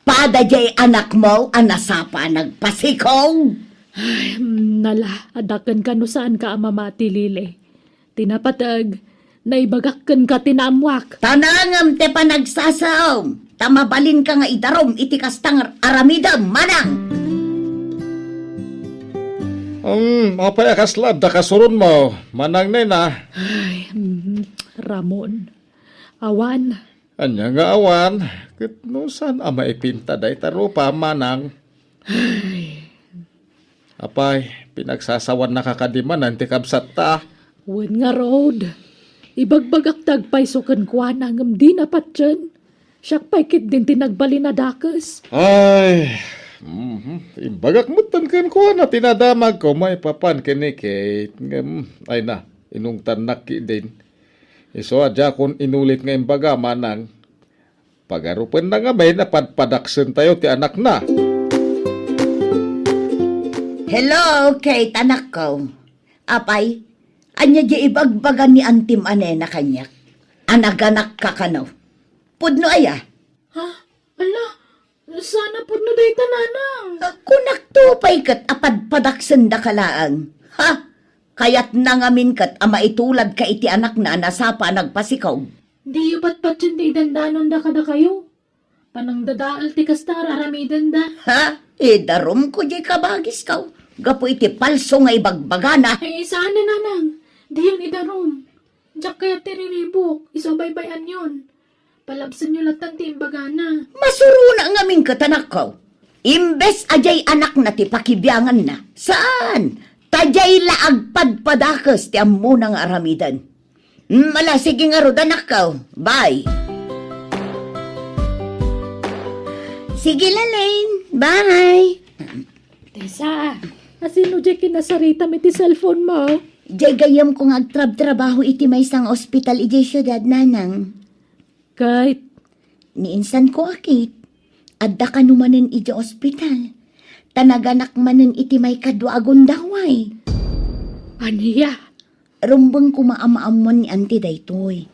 pada diay anakmo a nasapa a nagpasikog? Ay, mm, nala, adda kenka no saanka a mamati, Lily. Ti napateg, naibagak kenka ti naammuak. Tanangem ti panagsasaom, ta mabalinka nga idarum iti kasta nga aramidem, manang. Um, apay a kasla adda kasuronmo, manang nena? Ay, mm, Ramon. Awan. Ania nga awan? Ket no saan a maipinta dayta rupa, manang? Ay. Apay, pinagsasawannaka kadi manen ti kabsatta? Wen ngarud. Ibagbagak ti agpayso kenkuana ngem dina patien. Siak pay ketdin ti nagbalin a dakes. Ay, mhm. Imbagak metten kenkuana ti nadamagko maipapan ken ni Kate. Ngem, ay na, inungtannak ketdin. Isu a diakon inulit nga imbaga, manang. Pagarupenna ngamin a padpadaksentayo ti anakna. Hello, Kate, anakko. Apay, ania diay ibagbaga ni Antim a nena kaniak? A naganakka kano? Pudno aya? Ha? Ala, saan a pudno dayta, nanang? Kunakto pay ket a padpadaksendaka laeng. Ha? Kayatna ngamin ket a maituladka iti anakna a nasapa a nagpasikog. Diyo patpatien ti idandanonda kadakayo. Panangdadael ti kasta nga aramidenda. Ha? Idarumko diay kabagisko gapu iti palso nga ibagbagana. Ay, saan a, nanang. Diyon idarum. Diak kayat ti riribuk. Isu a baybay-anyon. Palabsenyo latta ti imbagana. Masurona ngamin ket, anakko. Imbes a diay anakna ti pakibianganna, saan? Ta diay la agpadpadakes ti ammona nga aramiden. Mm, ala, sige ngarud, anakko. Bye. Sige, Lalaine. Bye. Tessa, asino diay kinasaritam iti cellphone mo? Diay gayyemko nga agtrabtrabaho iti maysa nga ospital idiay siudad, nanang. Kate. Ni insan ko a Kate, adda kano manen idiay ospital. Ta naganak manen iti maikadua a gundaway. Ania? Rumbeng koma a maammuan ni Auntie daytoy.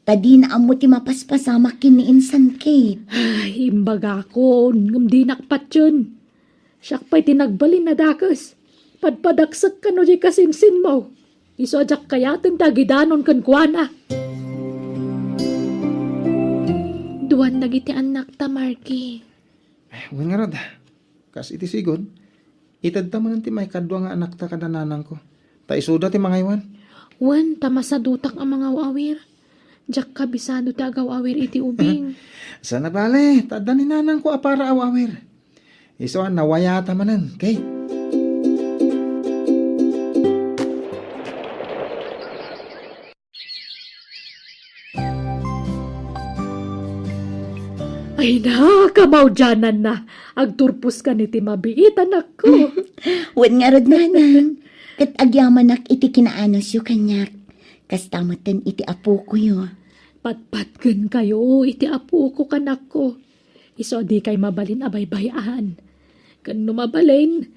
Ta dina ammo ti mapaspasamak ken ni insan Kate. Ay, imbagakon, ngem dinak patien. Siak pay ti nagbalin a dakes. Padpadaksek kano diay kasinsinmo. Isu a diak kayaten ti agidanon kenkuana. Duan dagiti annakta, Marky. Eh, wen ngarud. Kas iti sigud, itedta manen ti maikadua nga anakta kada nanangko. Ta isuda ti mangaywan. Wen, ta masadutak a mangaw-awir. Diak kabisado ti agaw-awir iti ubing. Saan a bale, ta adda ni nanangko a para aw-awir. Isu a nawayata manen, Kate. Ay na, kamaudiananna. Agturpos kan iti mabiit, anakko. Wen ngarud, nanang. Ket agyamanak iti kinaanusyo kaniak. Kasta metten iti apokoyo. Patpatgenkayo iti apok, anakko. Isu a dikay mabalin a baybay-an. Ken no mabalin,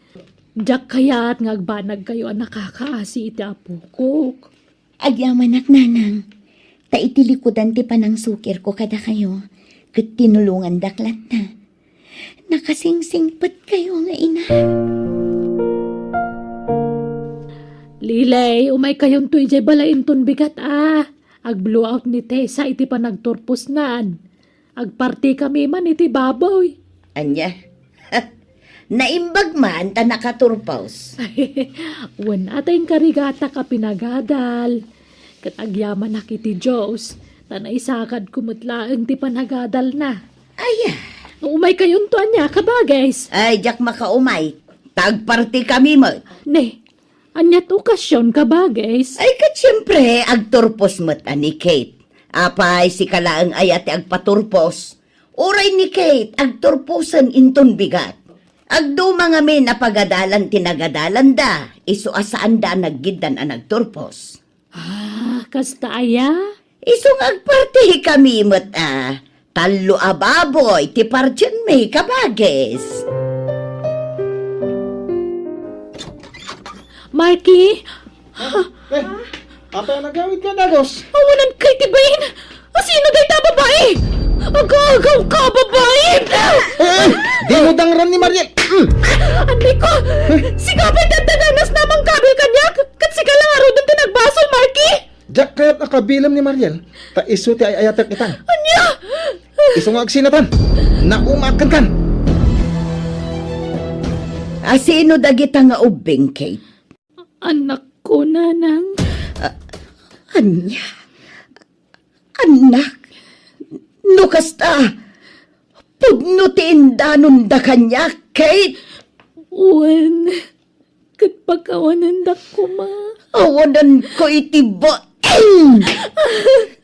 diak kayat nga agbanagkayo a nakakaasi iti apokok. Agyamanak, nanang. Ta iti likudan ti panangsukirko kadakayo, ket tinulongandak latta. Nakasingsingpetkayo nga ina. Lilay, umaykayonto idiay balay inton bigat a. Agblowout ni Tessa iti panagturposnan. Agpartikami man iti baboy. Ania? Naimbag man ta nakaturpos. Wen, a ta inkarigatak a pinagadal. Ket agyamanak iti Dios, ta naisakadko met laeng ti panagadalna. Aya. No umaykayonto ania, kabages? Ay, diak makaumay. Ta agpartikami met. Ne, ania ti okasion, kabages? Ay, ket siempre, agturpos met a ni Kate. Apay, sika laeng aya ti agpaturpos? Uray ni Kate, agturposen inton bigat. Agduma ngamin a pagadalan ti nagadalanda, isu a saanda a naggiddan a nagturpos. Ah, kasta aya? Isu nga agpartikami met a tallo a baboy ti partienmi, kabages. Marky? Eh, apay a nagawidka, Dagos? Awanan kay ti bain! Asino dayta a babai? Agaw-agaw ka, babai! Eh, eh, dimo dangran ni Mariel. Mm. Anay ko! Sika pay ti adda ganas a mangkabil kaniak! Ket sika la ngaruden ti nagbasol, Marky! Diak kayat a kabilem ni Mariel, ta isu ti ay-ayatek itan. Ania? Isu nga agsinatan. Naumaak kenkan. Asino dagita nga ubbing, Kate? Anakko, nanang. Ah, ania? Anak? No kasta, pudno ti indanonda kaniak, Kate? Wen, ket pakawanendak koma. Awanenko iti bain!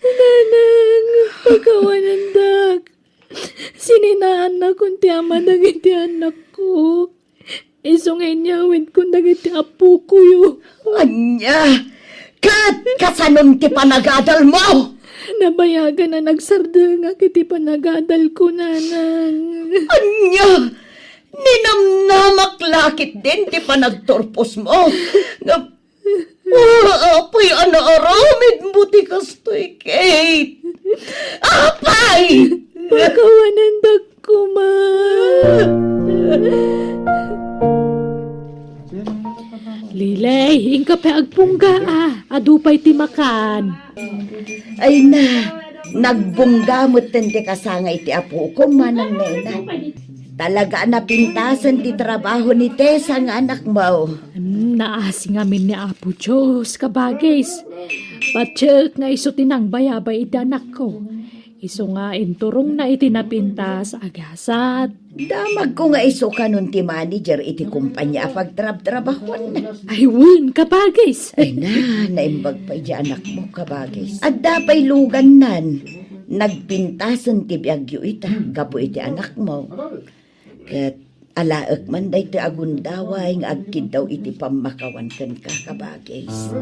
Nanang, pakawanendak. Sininaannakon ti ama dagiti anakko. Isu nga inyawidkon dagiti apokoyo. Ania? Ket kasanon ti panagadalmo? Nabayagan a nagsardengak iti panagadalko, nanang. Ania? Ninamnamak la ketdin ti panagturposmo? Nga, ah, apay a naaramidmo ti kastoy, Kate? Apay! Pakawanendak koma. Lilay, inka pay agbungga, a. Adu pay ti makan. Ay na, nagbungga metten ti kasangay ti apokon, manang Nena. Talaga a napintasen ti trabaho ni Tessa nga anakmo. Hmm, naasi ngamin ni Apo Dios, kabages. Patiek nga isu ti nangbayabay iti anakko. Isu nga inturongna iti napintas a gasat. Damagko nga isu kanon ti manager iti kompania a pagtrabtrabahuanna. Ay, wen, kabages. Ay na, naimbag pay di anakmo, kabages. Adda pay lugannan. Nagpintasen ti biagyo ita, gapu iti anakmo. Ket alaek man daytoy a gundaway nga agkiddaw iti pammakawan kenka, kabages,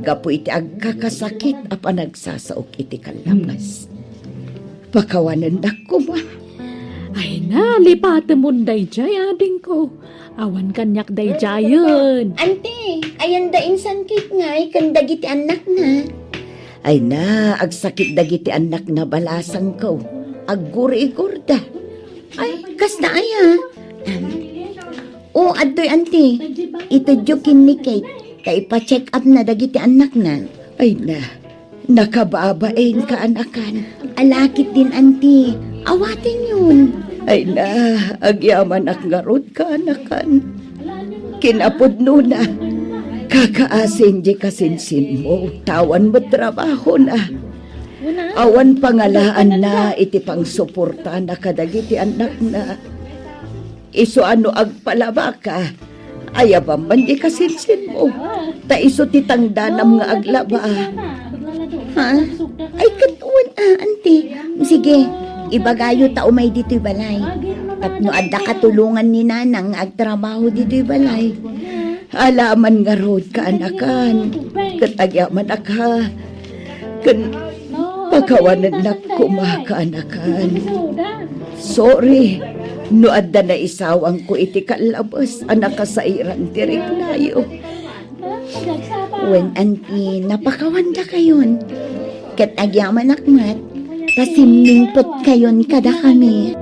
gapu iti agkakasakit a panagsasaok iti kallapas. Pakawanendak koma. Ay na, lipatemon daydiay, adingko. Awan kaniak daydiayen. Ante, ayanda insan Kate ngay ken dagiti annakna. Ay na, agsakit dagiti annakna balasangko. Aggurigurda. Ay, kasta aya? Am, o, adtoy, anti. Itedyo ken ni Kate, ta ipa-check up na dagiti annakna. Ay na, nakababain kaanakan. Ala ketdin, anti. Awatenyon. Ay na, agyamanak ngarud kaanakan. Kinapudnona, kakaasin di kasinsinmo, ta awan met trabahona. Awan pangalaanna iti pangsuportana kadagiti annakna. Isu a no agpalabaka, ayabam man di kasinsinmo. Ta isu ti tangdanam nga aglaba. Ha? Ay, ket wen, a, anti. Sige, ibagayo ta umay ditoy balay. Tapno adda katulongan ni Nanang nga agtrabaho ditoy balay. Alaman ngarud, kaanakan. Ket agyamanak, ha. Ken pakawanennak koma, kaanakan. Sorry no adda naisawangko iti kallabes a nakasairan ti riknayo. Wen, anti, napakawandakayon. Ket agyamanak met, ta simmingpetkayon kadakami.